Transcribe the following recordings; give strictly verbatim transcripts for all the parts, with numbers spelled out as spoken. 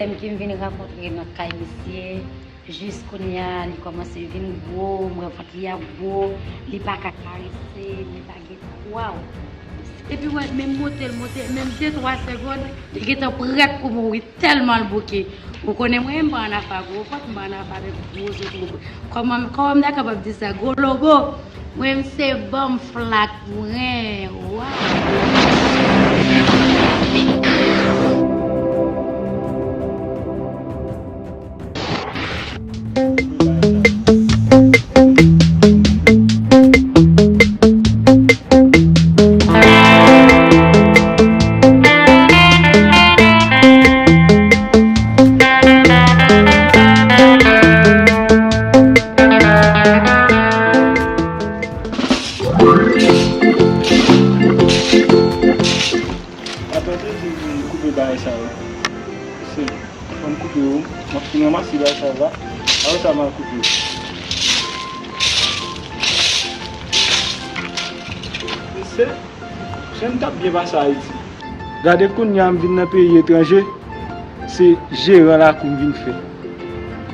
Pwoblèm ke m vin rankontre nan kay misye, jis kounye a, li kòmanse vin gwo, m wè vant li ap gwo, li pa ka karese, li pa gen, waw! Epi wè, menm monte l monte, menm de twa segonn, li gentan prèt pou mouri, tèlman l bouke. Ou konnen mwen, m pa ann afè a gwo vant, m pa ann afè avèk gwo zo twoup. Kòman, kòman m ta kapab di sa? Gwo lobo! Mwen, m se banm flak mwen. Waw! Atande di koupe bagay sa yo. Se, fò m koupe yo. M ap fin ranmase bagay sa yo la. Apre sa, m al koupe yo. Se, se m t ap byen pase Ayiti. Gade kounye a m vin nan peyi etranje, se jeran lakou m vin fè.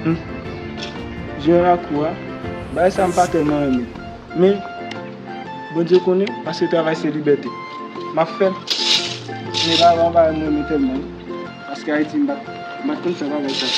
Hmm. Jeran lakou a, bagay sa m pa tèlman renmen. Men, Bondye konnen, paske travay se libète. M ap fè l. Men pa, pa, pa, mwen, mwen tèlman. Paske Ayiti, m pa t, m pa t konn fè bagay sa.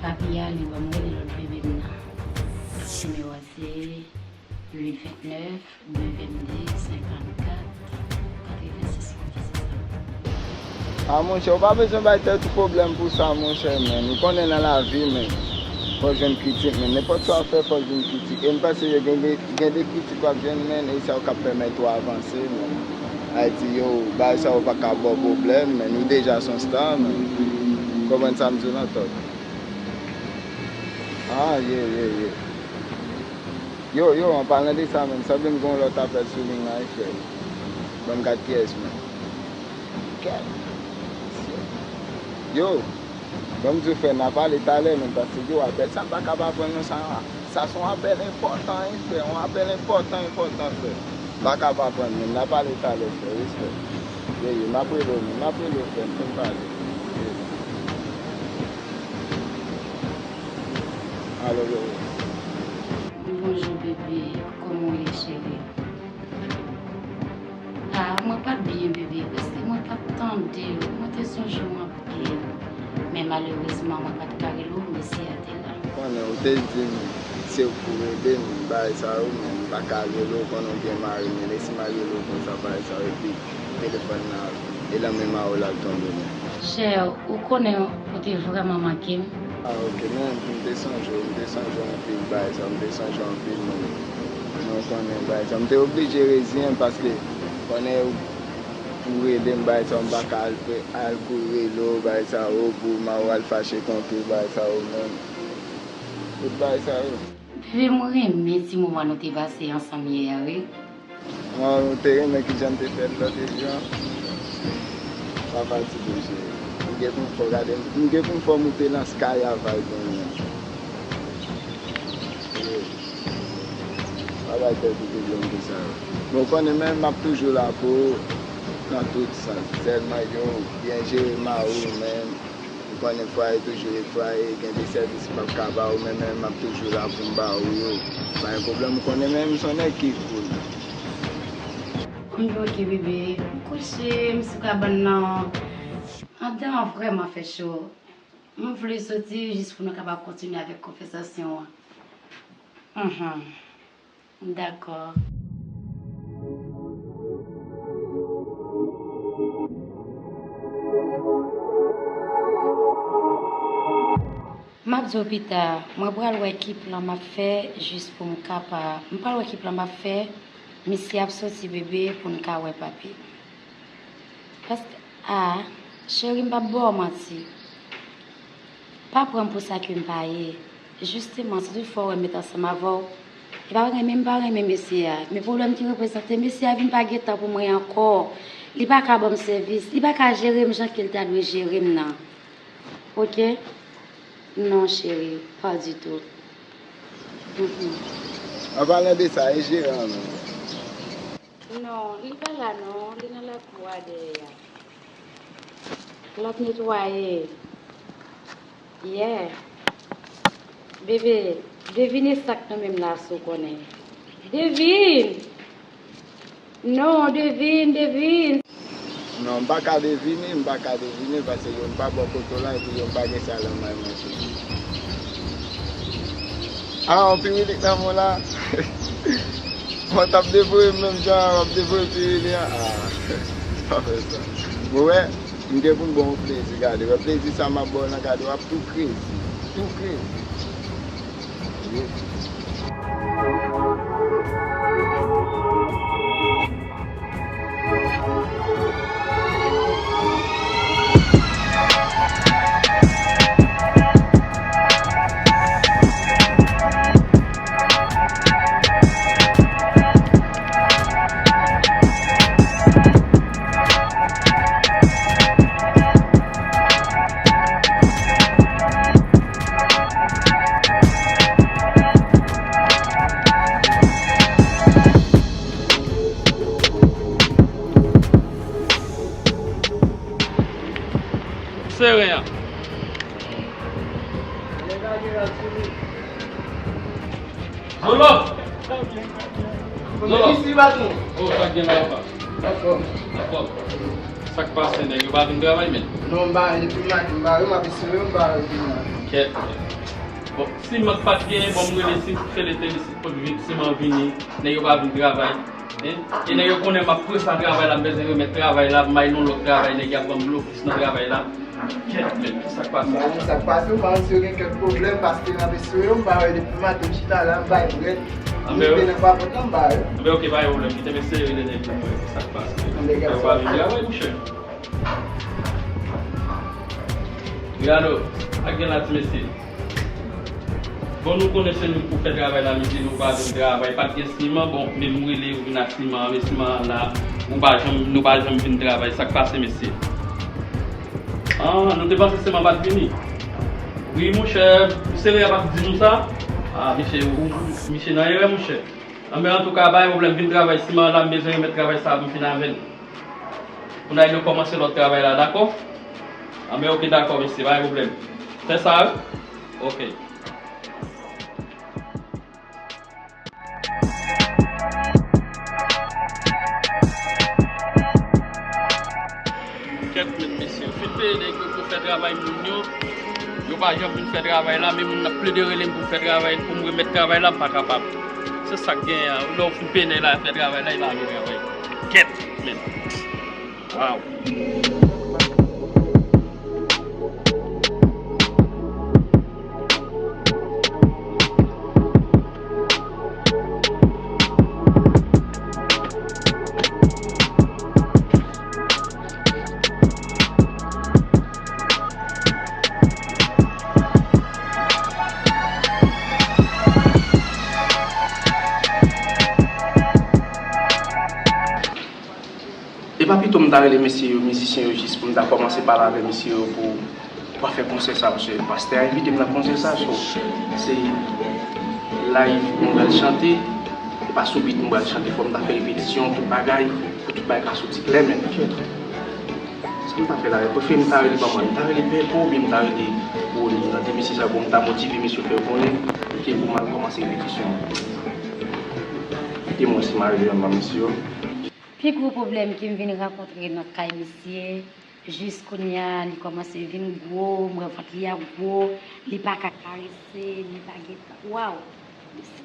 Papi a, li ban m rele lòt bebe m nan. Nimewo a se uit vennèf, de vennde, senkannkat, katrevensis, se sa. A, monchè, ou pa bezwen bay tèt ou pwoblèm pou sa, monchè, men. Ou konnen nan lavi, men, fò jwenn kritik, men. Nenpòt sa w ap fè, fò jwenn kritik. E m panse yo gen de, gen de kritik w ap jwenn, men, e sa yo k ap pèmèt ou avanse, men. Ayiti, yo, bagay sa yo pa ka ba w pwoblèm, men. Ou deja se yon star, men. Konprann sa m di w lan, Tòg? Ah, yeah, yeah, yeah. Yo, yo, an palan de sa menm, sanble m gen yon lòt apèl sou liy la, wi, frè. Ban m gad kiyès menm. Kèt. Yo, ban m di w, frè, n a pale talè menm, paske yo, apèl sa m pa ka pa pran non, sa, sa se yon apèl enpòtan, wi, frè, yon apèl enpòtan, enpòtan, frè. M pa ka pa pran non, n a pale talè, frè, respè. Ye, ye, m ap rele w menm, m ap rele w, frè, m fin pale. Ye. Alo, bebe. Bonjou, bebe. Kòman w ye, cheri? Ah, mwen pa t byen, bebe, paske mwen pa t tande w. Mwen te sonje w anpil. Men malerezman, mwen pa t ka rele w, mesye a te la. Konnen, ou te di m se ou k pou rele m, bagay sa yo, men m pa ka rele w, konnen w gen mari, men lese m al rele w konsa, bagay sa yo, epi telefòn nan, e nan men mari w l al tonbe, men. Chè, ou konnen ou te vrèman manke m. Ah, ok, men m te sonje w, m te sonje w anpil, bagay sa, m te sonje w anpil, men, men w konnen bagay sa, m te oblije reziyen m paske, konnen, ou rele m, bagay sa, m pa ka al, al kouri rele w, bagay sa yo, pou mari w al fache kont ou, bagay sa yo, men, tout bagay sa yo. Bebe, mwen renmen ti moman nou te pase ansanm yè a, wi. Mwen, ou te renmen kijan m te fè l lòt jou an? Pa fatige, cheri. M gen pou m fè w gade, m gen pou m fè w moute nan sky a, vibe mwen an. Yeah. Pa bay tèt ou pwoblèm pou sa yo. Men w konnen, men m ap toujou la pou ou nan tout sans. Sèlman, yo, byen jere mari w, men. Ou konnen fwaye toujou e fwaye, gen de sèvis m p ap ka ba ou, men, men m ap toujou la pou m ba ou yo. Pa gen pwoblèm, ou konnen, men m se yon nèg ki cool. M di w, ok, bebe, m kouche, m sou kabann nan. Anndan an vrèman fè cho. M vle soti jis pou nou kapab kontinye avèk konvèsasyon an. Mhm. Dakò. M ap di w pita, mwen pral wè ki plan m ap fè jis pou m kapab, m pral wè ki plan m ap fè, misye ap soti bebe pou n ka wè papi. Paske, a, cheri, m p ap ba w manti. Pa pran m pou sa ke m pa ye. Jisteman, si toutfwa w wè m met ansanm avè w, e pa renmen m pa renmen mesye a. Men pwoblèm ki reprezante, mesye a vin pa gen tan pou mwen ankò. Li pa ka ban m sèvis, li pa ka jere m jan ke l ta dwe jere m nan. Oke? Non, cheri, pa ditou. Mm-mm. An palan de sa, e jeran an menm? Non, li pa la non, li nan lakou a dèyè a. L ap netwaye. Yeah. Bebe, devine sa k nan men m la si w konnen. Devine! Non, devine, devine! Non, m pa ka devine, m pa ka devine, paske yo m pa bò kote w la, epi yo m pa gen sa lan may manje. Ah, yon pirilik nan men w la? Mwen t ap devoye m menm jan w ap devoye pirilik an? Ah, pa fè sa. Mwen wè, m gen pou m ba w yon plezi, gade. Wè plezi sa m ap ba w nan kado, w ap tou krezi. Tou krezi. Seren an. Zolo! Zolo! Isi, patwon. Oh, sa k gen la, papa? Dakò. Dakò. Sa k pase, nèg yo pa vin travay, men? Non, m bare depi maten, m bare, m ap eseye, m bare depi maten. Kèt. Bon, siman k pa t genyen, bon, m rele si, se lete li, si pot vit, siman vini, nèg yo pa vin travay. Hein? E nèg yo konnen m ap prese travay la, m bezwen remèt travay la, m al nan lòt travay, nèg y ap ban m blokis nan travay la. Kèt, men, ki sa k pase? Bon, sa k pase, m pa konn si yo gen kèk pwoblèm, paske m ap eseye, m pa wè depi maten m chita la, m bay brèt, m rive nan papòt la, m bare. Anben, oke, pa gen pwoblèm, kite m eseye rele nèg yo, m wè ki sa k pase. Anben, yo pa vin travay, monchè. Gado, ak gen la ti mesye. Bon, nou konnen se nou k pou fè travay la, nou di nou pa vin travay, pa t gen siman, bon, men m rele yo vin ak siman an, men siman an la, nou pa janm, nou pa janm vin travay, sa k pase, mesye? Ah, nou te panse siman pa t vini. Wi, monchè, misye reyè pa t di nou sa? Ah, misye, ou, misye nan erè, monchè. Anben, antouka, pa gen pwoblèm, vin travay siman an la, m bezwen remèt travay sa a pou m fin avè l. Pou n al rekòmanse lòt travay la, dakò? Anben, oke, dakò, mesye, pa gen pwoblèm. Fè sa, wi. Oke. Kèt, men mesye, yo fin peye nèg yo pou fè travay moun yo. Yo pa janm vin fè travay la, men moun nan ap plede rele m pou m fè travay, pou m remèt travay la, m pa kapab. Se sa k genyen an. Lè w fin peye nèg la fè travay la, e pa vin travay. Kèt, men. Waw. E pa pito m ta rele mesye yo, mizisyen yo, jis pou m ta kòmanse pale avè mesye yo pou, pou afè konsè sa, paske pastè a envite m nan konsè sa, so, se live m pral chante, se pa sou beat m pral chante, fò m ta fè repetisyon, tout bagay, pou tout bagay ka soti klè, men. Sa m ta fè la, prefere m ta rele, ban mwen, m ta rele Pèpo oubyen m ta rele Rony, nan de mesye sa pou m ta motive mesye yo, fè yo konnen, ke pou m al kòmanse repetisyon. Kite m wè si m a rele yonn nan mesye yo. Pi gwo pwoblèm ke m vin rankontre nan kay misye, jis kounye a, li kòmanse vin gwo, m wè vant li a gwo, li pa ka karese, li pa gen, waw!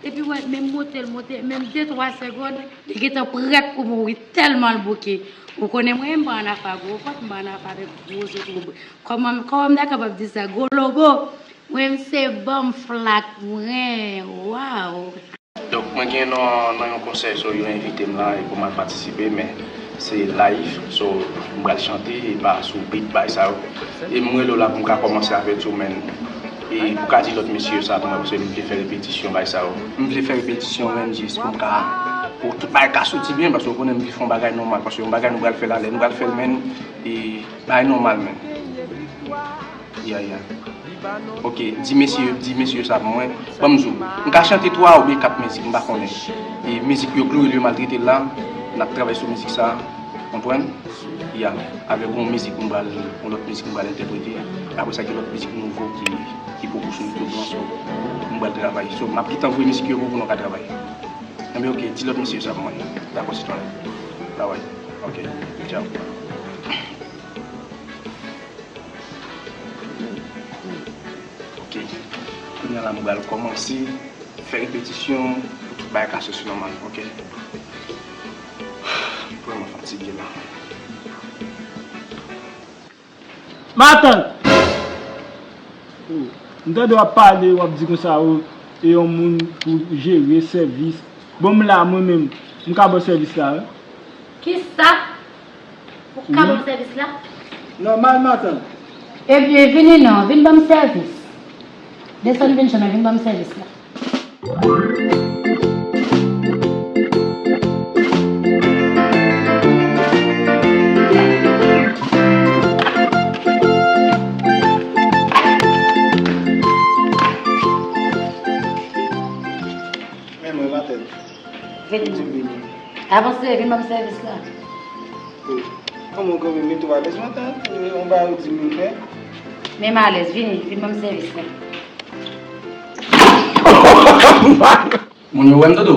Epi wè, menm monte l monte, menm de twa segonn, li gentan prèt pou mouri, tèlman l bouke. Ou konnen mwen, m pa ann afè a gwo vant, m pa ann afè avèk gwo zo, gwo bri. Kòman, kòman m ta kapab di sa? Gwo lobo! Mwen, se ban m flak mwen, waw! Donk, mwen gen nan, nan yon konsè, so, yo envite m la e pou m al patisipe, men se live, so, m pral chante, e pa sou beat, bay sa yo. E m rele w la pou m ka kòmanse avèk yo, men, e pou ka di lòt mesye yo sa pou mwen, paske m vle fè repetisyon, bay sa yo. M vle fè repetisyon, men, jis pou m ka Pou tout bagay ka soti byen, paske w konnen m vin fè yon bagay nòmal, paske yon bagay nou pral fè la, lè nou pral fè l, menn, e bagay nòmal, menn. Ya, ya. Ok, di mesye, di mesye sa pou mwen. Ban m di w, m ka chante twa oubyen kat mizik, m pa konnen. E mizik yo kloure l, yo maltrete l la, n ap travay sou mizik sa, konprann? Ya, avèk yon mizik m pral, yon lòt mizik m pral entèprete. Apre sa, gen lòt mizik nouvo ki, ki poko sou YouTube lan, so, m pral travay. So, m ap gentan voye mizik yo pou nou ka travay. Enben, ok, di lòt mesye sa pou mwen. Dakò, sitwayen. Travay. Ok, tchao. Ok, kounye a la, m pral kòmanse fè repetisyon pou tout bagay ka soti nòmal, ok? M vrèman fatige la. Matant! Oh, m tande w ap pale, w ap di konsa, oh, e yon moun pou jere sèvis. Bon, m la, mwen menm, m ka ba w sèvis la, wi. Kisa? Ou ka ban m sèvis la? Nòmal, matant. Ebyen, vini non, vin ban m sèvis. Desann vin chanm, vin ban m sèvis la. Men mwen, matant. Vini. Di m vini. Avanse, vin ban m sèvis la. Kòman w kanpe mete w alèz matant? Yon bagay ou di m vin fè. Men m alèz, vini, vin ban m sèvis la. Moun yo wè m, Dodo?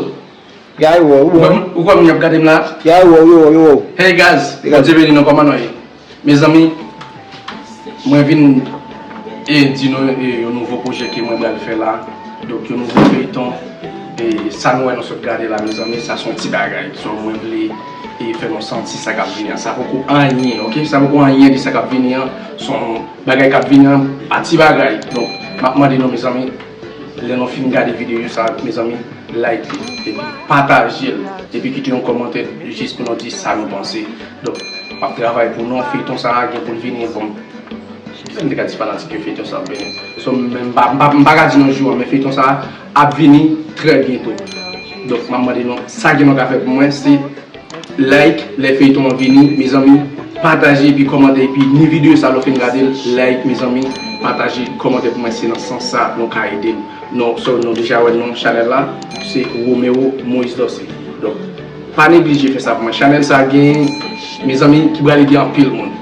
Ya, yo wè w, yo wè w. Ou kwè moun yo ap gade m la? Ya, yo wè w, yo wè w, yo wè w. Hey guys, Bondye beni nou, kòman nou ye? Mezanmi, mwen vin e di nou e yon nouvo pwojè ke mwen pral fè la. Donk, yon nouvo feyton. E sa nou wè nou sot gade la, mezanmi, sa se yon ti bagay. So, mwen vle e fè nou santi sa k ap vini an. Sa poko anyen, ok? Sa poko anyen de sa k ap vini an. Se yon bagay k ap vini an, pa ti bagay. Donk, m ap mande nou, mezanmi, lè nou fin gade videyo sa, mezanmi, like li, epi pataje l, epi kite yon kòmantè jis pou nou di sa nou panse. Donk, m ap travay pou nou, feyton sa a gen pou l vini, bon, m te ka di fanatik yo feyton sa ap vini. So, men m pa, m pa, m pa ka di nan jou an, men feyton sa a ap vini trè byento. Donk, m ap mande nou, sa ke nou ka fè pou mwen, se like, lè feyton an vini, mezanmi, pataje epi kòmante, epi ni videyo sa lè w fin gade l, like, mezanmi, pataje, kòmante pou mwen, se nan sans sa nou ka ede m. Non, so, nou deja wè non chanèl la, se Romeo Moïse Dorcé. Donk, pa neglije fè sa pou mwen. Chanèl sa gen, mezanmi, ki pral ede anpil moun.